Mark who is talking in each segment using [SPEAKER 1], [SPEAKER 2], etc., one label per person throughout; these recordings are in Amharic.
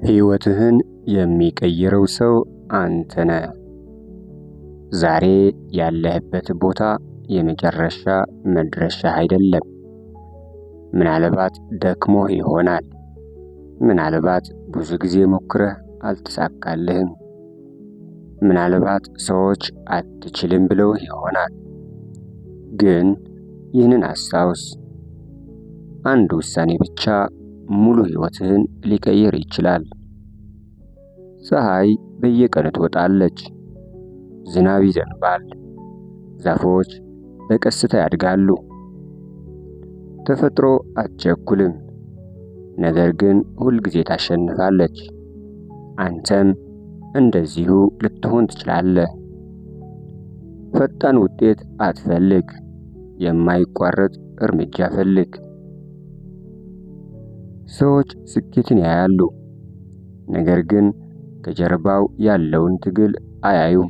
[SPEAKER 1] ሕይወትህን የሚቀይረው ሰው አንተ ነህ። ዛሬ ያለህበት ቦታ የመጨረሻ መድረሻህ አይደለም። ምናልባት ደክሞህ ይሆናል። ምናልባት ብዙ ጊዜ ሞክረህ አልተሳካልህም። ምናልባት ሰዎች አትችልም ብለውህ ይሆናል። ግን ይህንን አስታውስ፣ አንድ ውሳኔ ብቻ ሙሉ ሕይወትህን ሊቀይር ይችላል። ፀሐይ በየቀኑ ትወጣለች፣ ዝናብ ይዘንባል፣ ዛፎች በቀስታ ያድጋሉ። ተፈጥሮ አትቸኩልም፣ ነገር ግን ሁልጊዜ ታሸንፋለች። አንተም እንደዚሁ ልትሆን ትችላለህ። ፈጣን ውጤት አትፈልግ፣ የማይቋረጥ እርምጃ ፈልግ። ሰዎች ስኬትን ያያሉ፣ ነገር ግን ከጀርባው ያለውን ትግል አያዩም።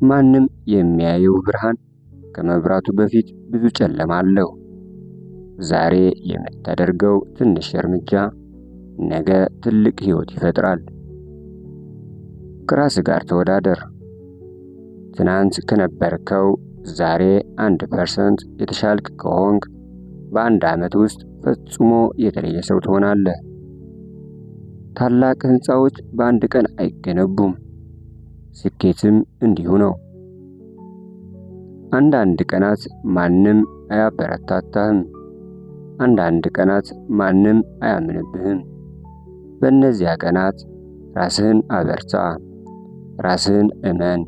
[SPEAKER 1] ማንም የሚያየው ብርሃን ከመብራቱ በፊት ብዙ ጨለማ አለው። ዛሬ የምታደርገው ትንሽ እርምጃ ነገ ትልቅ ሕይወት ይፈጥራል። ከራስህ ጋር ተወዳደር። ትናንት ከነበርከው ዛሬ 1% የተሻልክ ከሆንክ በአንድ ዓመት ውስጥ ፈጽሞ የተለየ ሰው ትሆናለህ። ታላቅ ሕንፃዎች በአንድ ቀን አይገነቡም። ስኬትም እንዲሁ ነው። አንዳንድ ቀናት ማንም አያበረታታህም። አንዳንድ ቀናት ማንም አያምንብህም። በእነዚያ ቀናት ራስህን አበርታ፣ ራስህን እመን።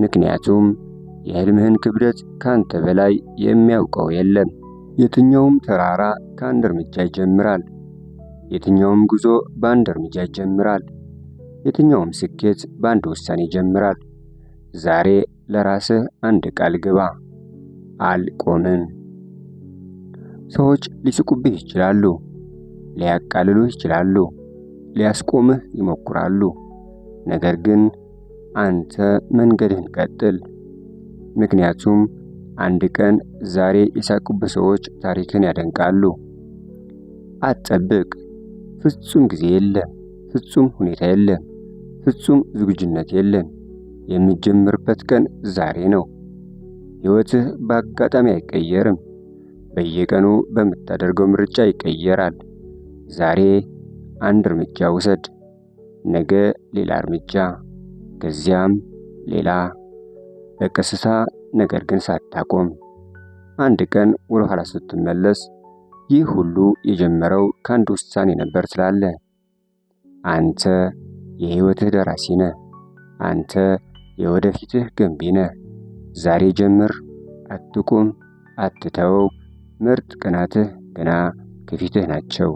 [SPEAKER 1] ምክንያቱም የሕልምህን ክብደት ካንተ በላይ የሚያውቀው የለም። የትኛውም ተራራ ከአንድ እርምጃ ይጀምራል። የትኛውም ጉዞ በአንድ እርምጃ ይጀምራል። የትኛውም ስኬት በአንድ ውሳኔ ይጀምራል። ዛሬ ለራስህ አንድ ቃል ግባ፣ አልቆምም። ሰዎች ሊስቁብህ ይችላሉ፣ ሊያቃልሉህ ይችላሉ፣ ሊያስቆምህ ይሞክራሉ። ነገር ግን አንተ መንገድህን ቀጥል። ምክንያቱም አንድ ቀን ዛሬ የሳቁብህ ሰዎች ታሪክህን ያደንቃሉ። አትጠብቅ። ፍጹም ጊዜ የለም፣ ፍጹም ሁኔታ የለም፣ ፍጹም ዝግጁነት የለም። የምትጀምርበት ቀን ዛሬ ነው። ሕይወትህ በአጋጣሚ አይቀየርም። በየቀኑ በምታደርገው ምርጫ ይቀየራል። ዛሬ አንድ እርምጃ ውሰድ፣ ነገ ሌላ እርምጃ፣ ከዚያም ሌላ፣ በቀስታ ነገር ግን ሳታቆም። አንድ ቀን ወደ ኋላ ስትመለስ ይህ ሁሉ የጀመረው ከአንድ ውሳኔ ነበር ትላለህ። አንተ የሕይወትህ ደራሲ ነህ። አንተ የወደፊትህ ገንቢ ነህ። ዛሬ ጀምር፣ አትቁም፣ አትተው። ምርጥ ቀናትህ ገና ከፊትህ ናቸው።